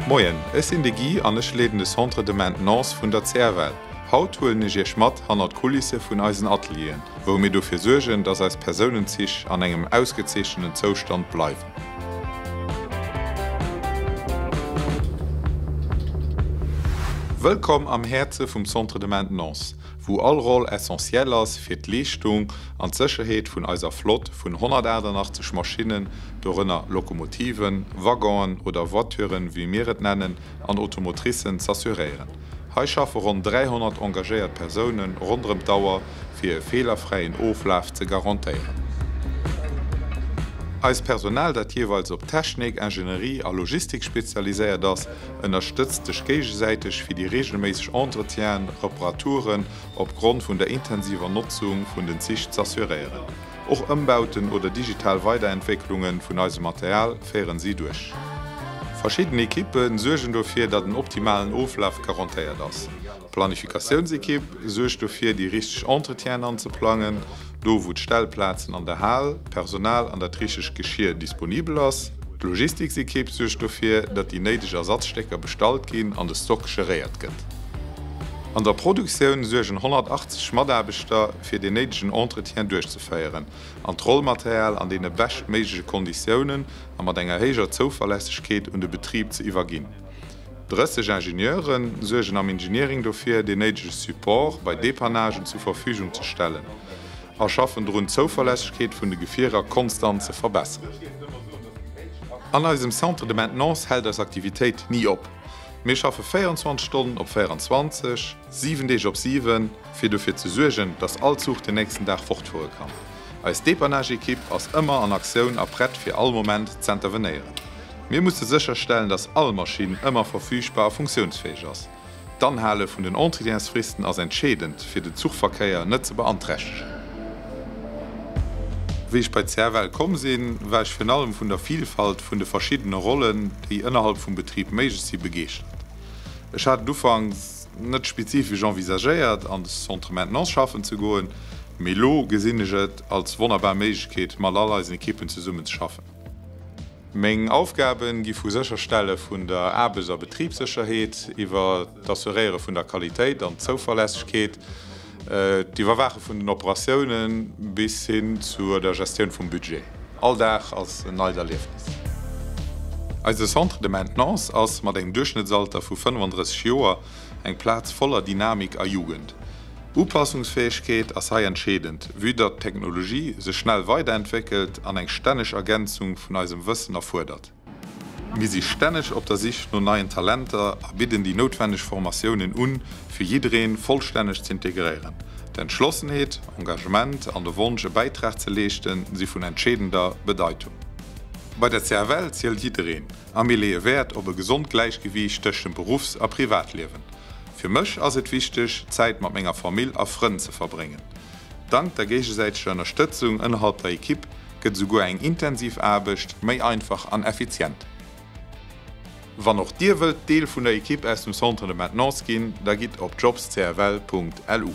Moien, ech sinn de Guy an ech leeden de Centre de Maintenance vun der CFL. Haut huelen ech iech mat hannert d'Kulisse vun eisen Atelieren, wou mir dofir suergen, dass eis Persounenzich an engem ausgezeechentenen Zoustand bleiwen. Wëllkomm am Häerze vum Centre de Maintenance, wou all Roll essentiell ass fir d'Leeschtung an d'Sécherheet vun eiser Flott vun 188 Maschinnen, dorënner Lokomotiven, Waggonen oder Voituren, wéi mir et nennen, an Automotricen, z'assuréieren. Hei schaffe ronn 300 engagéiert Persoune ronderëm d'Auer, fir e feelerfräien Oflaf ze garantéieren. Eist Personal, dat jeeweils op Technik, Ingénierie a Logistik spezialiséiert ass, ënnerstëtzt sech géigesäiteg fir déi reegelméisseg Entretienen, Reparaturen op Grond vun der intensiver Notzung vun den Zich z'assuréieren. Och Ëmbauten oder digital Weiderentwécklunge vun eisem Material féieren si duerch. Verschidden Ekippe suergen dofir, datt en optimalen Oflaf garantéiert ass. D'Planifikatiounsekipp suergt dofir, déi richteg Entretienen anzeplangen, do wou d'Stellplazen an der Hal, d'Personal an dat richtegt Geschier disponibel ass. D'Logistiksekipp suergt dofir, datt déi néideg Ersatzstécker bestallt ginn an de Stock geréiert gëtt. An der Produktioun suergen 180 Mataarbechter, fir deen néidegen Entretien duerchzeféieren an d'Rollmaterial an deene beschtméigleche Konditiounen a mat enger héijer Zouverlässegkeet un de Betrib ze iwwerginn. 30 Ingenieure suergen am Engineering dofir, deen néidege Support bei Depannagen zur Verfügung ze stellen a schaffen drun, d'Zouverlässegkeet vun de Gefierer konstant ze verbesseren. An eisem Centre de Maintenance hält eis Aktivitéit ni op. Mir schaffe 24 Stonnen op 24, 7 Deeg op 7, fir dofir ze suergen, dass all Zuch den nächsten Dag fortfuere kann. Eis Depannage-Ekipp ass ëmmer an Aktioun a prett fir all Moment z'intervenéieren. Mir musse sécherstellen, dass all Maschinn ëmmer verfügbar a funktiounsfäeg ass. D'Anhale vun den Entretiensfristen ass entscheedend, fir den Zuchverkéier net ze beanträchtegen. Wéi ech bei d'CFL komm sinn, war ech virun allem vun der Vielfalt vun de verschiddene Rollen, déi ënnerhalb vum Betrib méiglech si, begeeschtert. Ech hat et ufanks net spezifesch envisagéiert, an de Centre Maintenance schaffen ze goen, mee elo gesinn ech et als wonnerbar Méiglechkeet, mat all eisen Ekippen zesummen ze schaffen. Meng Aufgaben gi vu Sécherstelle vun der Aarbechts a Betribssécherheet iwwer d'Assuréiere vun der Qualitéit an Zouverlässegkeet, d'Iwwerwaache vun den Operatiounen bis hin zu der Gestioun vum Budget. All Dag ass en neit Erliefnis. Eise Centre de Maintenance ass, mat engem Duerchschnëttsalter vu 35 Joer, eng Plaz voller Dynamik a Jugend. Upassungsfäegkeet ass hei entscheedend, vue datt d'Technologie sech schnell weiderentwéckelt an eng stänneg Ergänzung vun eisem Wëssen erfuerdert. Mir si stänneg op der Sich no neien Talenter a bidden déi noutwenneg Formatiounen un, fir jiddereen vollstänneg z'integréieren. D'Entschlossenheet, Engagement an de Wonsch e Bäitrag ze leeschten, si vun entscheedender Bedeitung. Bei der CFL zielt jiddereen a mir leeë Wäert op e gesond Gläichgewiicht tëscht dem Beruffs a Privatliewen. Fir mech ass et wichteg, Zäit mat menger Famill a Frënn ze verbréngen. Dank der géigesäiteger Ënnerstëtzung ënnerhalb der Ekipp gëtt esouguer eng intensiv Aarbecht méi einfach an effizient. Wann och Dir wëllt Deel vun der Ekipp aus dem Centre de Maintenance ginn, da gitt op jobscfl.lu.